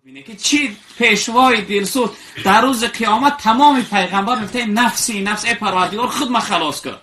ببینه که چی پیشوای دلسوز در روز قیامت تمام پیغمبر میگه نفسی نفس ای پروردگار خود ما خلاص کن.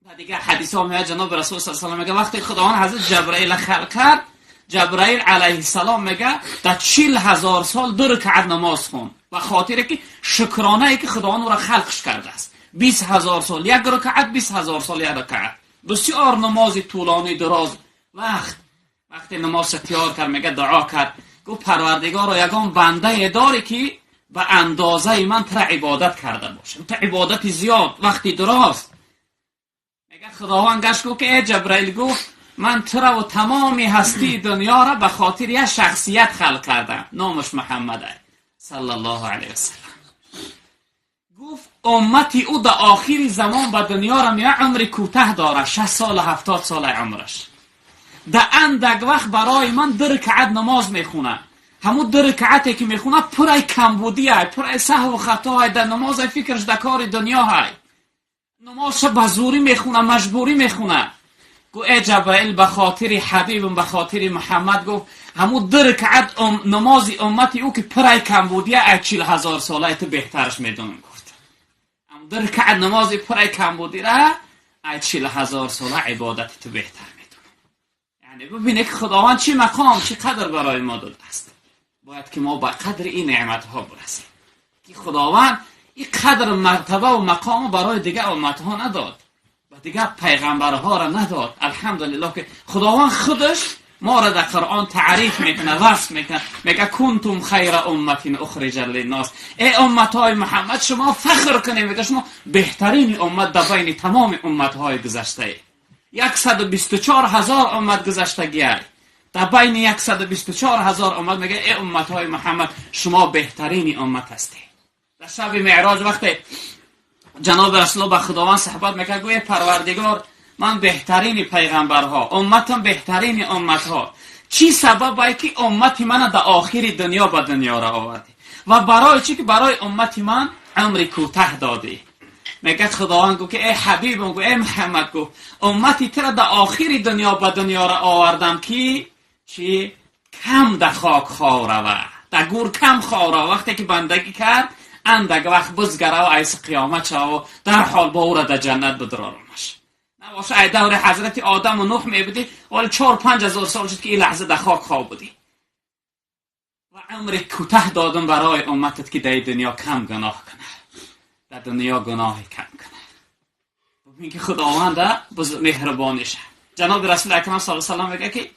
و دیگه حدیث ها میاد جناب رسول صلی الله علیه و میگه وقتی خداوند حضرت جبرائیل خلق کرد، جبرائیل علیه السلام میگه در 40,000 سال 2 رکعت نماز خون و خاطر که شکرانه ای که خداوند او را خلقش کرده است. 20,000 سال یک رکعت، 20,000 سال یک رکعت، بسیار نماز طولانی دراز. وقتی نماز تیار کرد میگه دعا کرد، گفت پروردگارا یگان بنده داری که به اندازه من تر عبادت کرده باشه، تو عبادت زیاد وقتی دراز. میگه خداوند گشت گفت که ای جبرائیل، گفت من تو را و تمام هستی دنیا را به خاطر یک شخصیت خلق کردم، نامش محمد صلی الله علیه وسلم. گفت امتی او در آخر زمان به دنیا را میاد، عمر کوتاه داره، 60 سال 70 سال عمرش، در اندک وقت برای من 2 رکعت نماز میخونه، همون 2 رکعتی که میخونه پرای کمبودی های، پرای سهو و خطا های، در نماز فکرش در کار دنیا های، نمازش به زوری میخونه، مجبوری میخونه. گو ای جبرائیل به خاطر حبیبم، به خاطر محمد، گفت همون 2 رکعت نماز امتی او که پرای کمبودیه ای 40,000 ساله تو بهترش میدونم. گفت هم 2 رکعت نماز پرای کمبودی را ای 40,000 ساله عبادت تو بهتر میدونم. یعنی ببینه که خداوند چی مقام چی قدر برای ما داده است. باید که ما به قدر این نعمت ها برسیم که خداوند این قدر مرتبه و مقام برای دیگه امت ها نداد و دیگه پیغمبرها را نداد. الحمدلله که خداوند خودش ما را در قرآن تعریف میکنه، وصف میکنه، میگه کنتم خیر امت اخرجت للناس. ای امت های محمد شما فخر کنید، میگه شما بهترین امت در بین تمام امت های گذشته. 124,000 امت گذشتگی در بین 124,000 امت، میگه ای امت های محمد شما بهترین امت هستید. در شب معراج وقتی جناب رسول الله به خداوند صحبت میکرد، گویه پروردگار من بهترین پیغمبرها، امتم بهترین امتها، چی سبب که امت من در آخر دنیا به دنیا را آوردی و برای چی که برای امت من عمر کوتاه دادی؟ میگه خداوند گفت که ای حبیبم، گفت ای محمد، گفت امتی تو را در آخر دنیا به دنیا را آوردم که چی کم در خاک خاو روه، در گور کم خاو روه. وقتی که بندگی کرد اندک وقت بزگره و ایس قیامت شو در حال با او را در جنت بدرارمش. نباشه ای دور حضرت آدم و نوح می بودی، ولی 4-5 هزار سال شد که این لحظه در خاک خواب بودی و عمر کوتاه دادم برای امتت که در دنیا کم گناه کنه، در دنیا گناه کم کنه. ببین که خداوند مهربانیشه. جناب رسول اکرم صلی الله علیه و سلم میگه که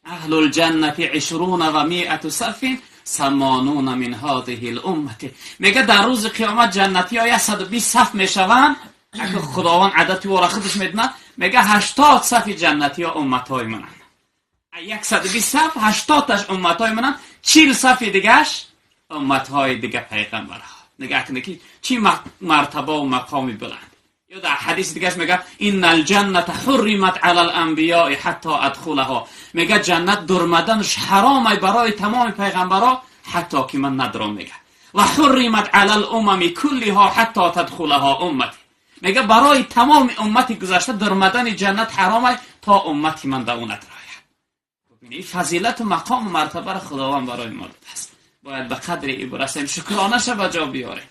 اهل الجنة 120 صف 80 من هذه الامه. میگه در روز قیامت جنتی ها 120 صف میشوند، اگه خداوند عدد او را خودش میدونه، میگه 80 صف جنتی ها امت های منن. 120 صف 80 تاش امت های منن، 40 صف دیگهش امت های دیگه پیغمبر ها. نگاه کنه که چی مرتبه و مقامی بلند. یا در حدیث دیگهش میگه ان الجنة حرمت علی الانبیاء حتی ادخلها. میگه جنت درمدنش حرامه برای تمام پیغمبرها حتی که من ندرم. میگه و حرمت علی الامم کلها حتی تدخلها امتی. میگه برای تمام امتی گذشته درمدن جنت حرامه تا امتی من در اون ندراید. ببینید فضیلت و مقام و مرتبه را خداوند برای ما داده است. باید به قدر ای برسیم، شکرانه به جا بیاریم.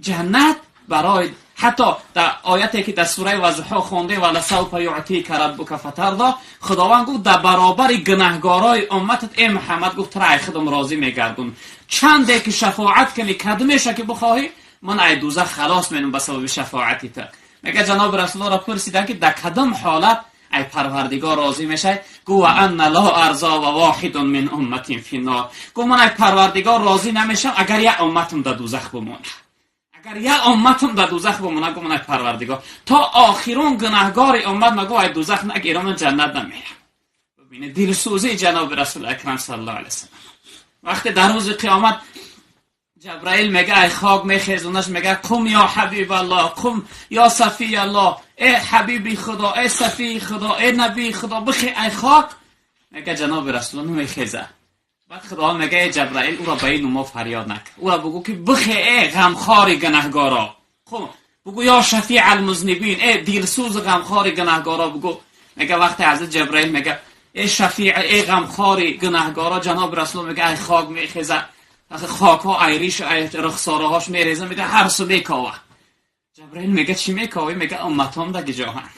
جنت برای حتی در آیتی که در سوره وضحا خونده ولسوف یعطیک ربک فترضی، خداوند گفت در برابر گناهگارای امتت ای محمد، گفت تو را خودم راضی میگردون، چنده که شفاعت کنی کدمش که بخواهی من ای دوزخ خلاص مینم به سبب شفاعتی تو. میگه جناب رسول الله را پرسیدن که در کدام حالت ای پروردگار راضی میشه؟ گو ان لا ارضی و واحد من امتی فی النار. گو من ای پروردگار راضی نمیشم اگر یک امتم در دوزخ بمونه، اگر یک امتم در دوزخ بمونه. گو من ای پروردگار تا آخرون گناهگار امت مگو ای دوزخ نگیرم من جنت نمیرم. ببینید دلسوزی جناب رسول اکرم صلی الله علیه وسلم. وقتی در روز قیامت جبرائیل میگه ای خاک میخیزونش، میگه قم یا حبیب الله، قم یا صفی الله، ای حبیبی خدا، ای صفی خدا، ای نبی خدا، بخی ای خاک. میگه جناب رسول الله نمیخیزه. بعد خدا میگه ای جبرائیل او را به این ما فریاد نکن، او را بگو که بخی ای غمخوار گناهگارا، قم. بگو یا شفیع المذنبین، ای دلسوز غمخوار گناهگارا بگو. میگه وقتی حضرت جبرائیل میگه ای شفیع، ای غمخوار گناهگارا، جناب رسول میگه ای خاک میخیزه، خاک ها ای ریش ای رخساره هاش میریزه، میگه هر سو میکاوه. جبرائیل میگه چی میکاوی؟ میگه امتام در گجاهن،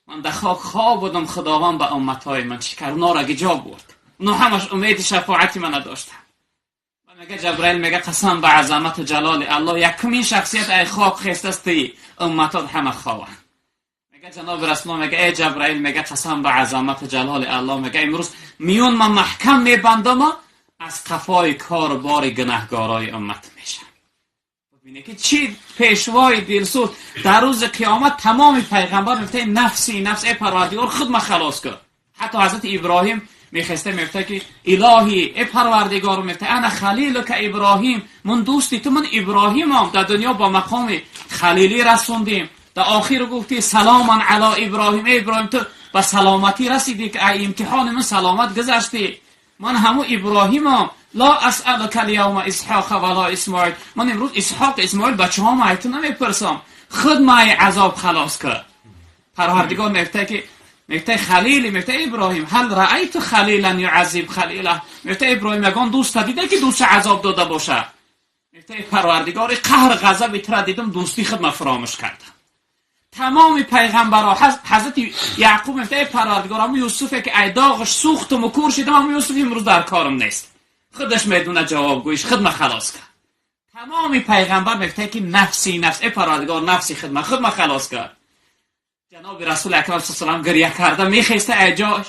من در خاک خواب بودم، خداوند به امتهای من چی کرد؟ اونا را گجا برد، اونا همش امید شفاعتی من نداشتن. میگه جبرائیل میگه قسم به عظمت و جلال الله، یکمین شخصیت ای خاک خیسته است، امتات همه خوابن. میگه جناب رسول میگه ای جبرائیل، میگه قسم به عظمت و جلال الله، میگه امروز میون من محکم میبندم، از قفای کار بار گناهگارای امت میشم. ببینه که چی پیشوای دلسوز در روز قیامت تمام پیغمبر میگه نفسی نفس، ای پروردگار خود ما خلاص کن. حتی حضرت ابراهیم میخسته میگفته که الهی، ای پروردگار، میگفته انا خلیلک ابراهیم، من دوستی تو، من ابراهیمم، در دنیا با مقام خلیلی رسوندیم، در آخر گفتی سلاما علی ابراهیم، ای ابراهیم تو به سلامتی رسیدی که ای امتحان من سلامت گذشتی، من همو ابراهیمم، لا اسألک اليوم اسحاق ولا اسماعیل، من امروز اسحاق اسماعیل بچه ها ما نمیپرسم، خود ما عذاب خلاص کرد. پروردگار میگفته که میگفته خلیلی، میگفته ابراهیم هل رأیت خلیلا یعذب خلیله، میگفته ابراهیم یگان دوست دیده که دوست عذاب داده باشه؟ میگفته پروردگار قهر غضب تر دیدم، دوستی خود ما فراموش کردم. تمام پیغمبرها، حضرت یعقوب میگفته ای پروردگار، همون یوسف که ای داغش سوختم و کور شدم، همون یوسف امروز در کارم نیست، خودش میدونه جوابگویش، خود ما خلاص کرد. تمام پیغمبر میگفته که نفسی نفس، ای پروردگار نفسی خود ما، خود ما خلاص کرد. جناب رسول اکرم صلی الله علیه و گریه کرده میخیسته ای جاش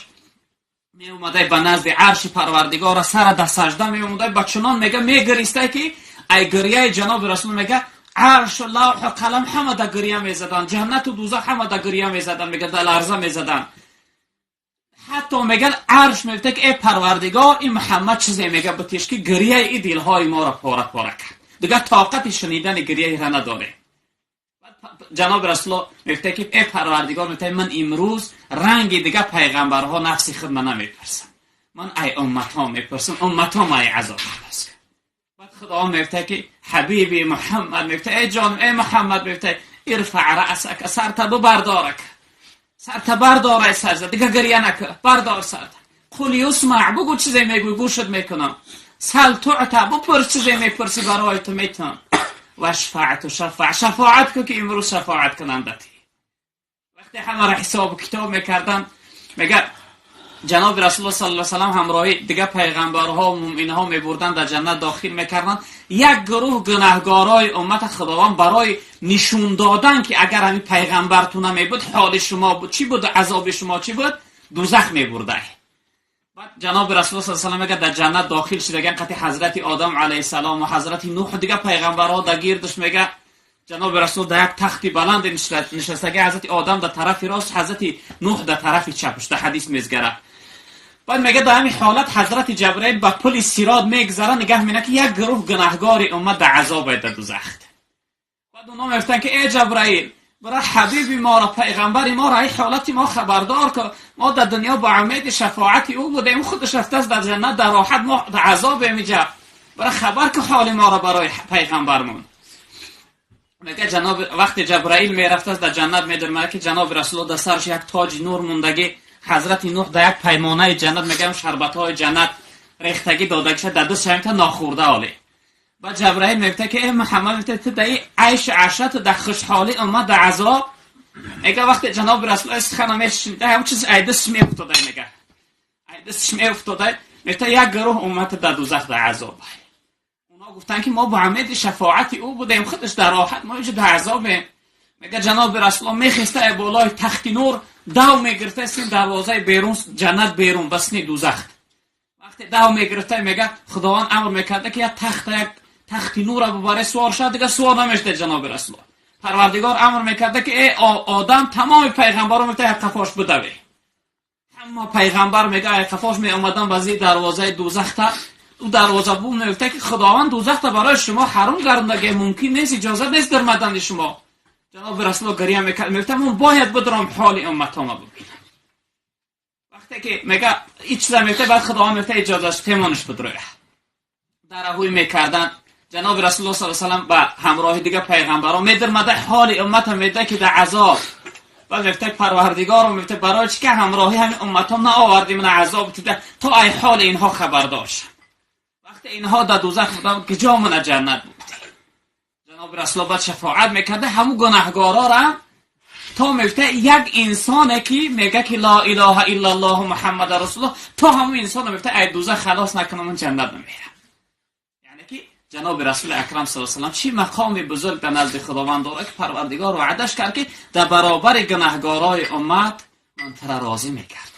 می اومده به نزد عرش پروردگار، سر در سجده می اومده، با چنان میگه میگریسته که ای گریه جناب رسول میگه عرش و لوح و قلم همه در گریه میزدن، جنت و دوزخ همه در گریه میزدن، میگه در لرزه میزدن. حتی میگن عرش میگه که ای پروردگار این محمد چیزی میگه بتیش که گریه ای دلهای ما را پاره پاره کرد، دیگه طاقت شنیدن گریه را نداره. جناب رسول میگه که ای پروردگار، میگه من امروز رنگ دیگه پیغمبرها نفسی خود من نمیپرسم، من ای امت ها میپرسم، امت ها ما ای عذاب خلاص. بعد خدا میگه که حبیبی محمد، میگه ای جان ای محمد، میگه ارفع رأسک، سرت ببردارک، سرت بردار ای سجده، دیگه گریه نکن، بردار سرت. قل یسمع، بگو چیزی میگوی گوشت میکنم. سل تعطی، بپرس چیزی میپرسی برای تو میتونم. واشفع تشفع، شفاعت کن که امروز شفاعت کننده تی. وقتی همه را حساب و کتاب میکردن، میگه جناب رسول الله صلی الله علیه و سلم همراهی دیگه پیغمبرها و مؤمنها میبردن در جنت داخل میکردن. یک گروه گناهگارای امت خداوند برای نشون دادن که اگر همین پیغمبرتون نمیبود حال شما بود چی بود، عذاب شما چی بود، دوزخ میبرده. بعد جناب رسول الله صلی الله علیه و میگه در جنت داخل شدگان قطع حضرت آدم علیه السلام و حضرت نوح دیگه پیغمبرها در گیردش، میگه جناب رسول در یک تختی بلند نشستگی، حضرت آدم در طرف راست، حضرت نوح در طرف چپش، در حدیث میزگره. بعد میگه در همین حالت حضرت جبرئیل با پل صراط میگذره، نگاه میکنه که یک گروه گناهگار امت در عذاب در دوزخ. بعد اونا میگفتن که ای جبرئیل، برای حبیب ما را، پیغمبر ما را ای حالت ما خبردار که ما در دنیا با امید شفاعت او بودیم، خودش رفته است در جنت در راحت، ما در عذاب میجا، برای خبر که حال ما را برای پیغمبرمون. میگه جناب وقتی جبرائیل میرفته است در جنت میدرمه که جناب رسول در سرش یک تاج نور موندگی، حضرت نوح در یک پیمانه جنت، میگم شربت های جنت ریختگی داده در دست تا ناخورده آله. بعد جبرائیل میگه که ای محمد، میگه تو در عیش عشرت و در خوشحالی اومد در عذاب. میگه وقتی جناب رسول سخن میشنیده هم چیز ای دستش میافتاده، میگه ای دستش میافتاده. میگه یک گروه امت در دوزخ در عذاب، اونا گفتن که ما با امید شفاعت او بودیم، خودش در راحت، ما اینجا در عذابیم. میگه جناب رسول میخسته بالای تخت نور، دو میگرفته سین دروازه بیرون جنت بیرون بسنی دوزخ. وقتی دو میگرفته، میگه خداوند امر میکرده که یک تخت نور را ببره سوار شد، دیگه سوار نمیشده جناب رسول. پروردگار امر میکرده که ای آدم، تمام پیغمبران میگه یک قفاش بدوی. اما پیغمبر میگه ای قفاش می اومدن به دروازه دوزخ تا او دروازه بوم، میگفته که خداوند دوزخ تا برای شما حرام گردنده، ممکن نیست، اجازه نیست در مدن شما. جناب رسول گریه میکرد، میگفته من باید بدرم حال امتام ببینم. وقتی که میگه این چیزا میگفته، بعد خداوند میگفته اجازه است تیمانش بدروه. در میکردن جناب رسول الله صلی الله علیه و سلم به همراه دیگه پیغمبران میدرمده، حال امت هم میده که در عذاب و میفته. پروردگار میفته برای چی که همراهی همین امت هم نآوردی من عذاب دیده تا ای حال اینها خبر داشت. وقتی اینها در دوزخ بودن که جا من جنت بود، جناب رسول الله شفاعت میکرده همو گناهگارا را تا میفته یک انسانه که میگه که لا اله الا الله محمد رسول الله، تا همو انسان میفته ای دوزخ خلاص نکنه من جنت نمیرم. یعنی که جناب رسول اکرم صلی الله علیه و چی مقام بزرگ در نزد خداوند داره که پروردگار وعدش کرد که در برابر گناهگارای امت من تر راضی میکرد.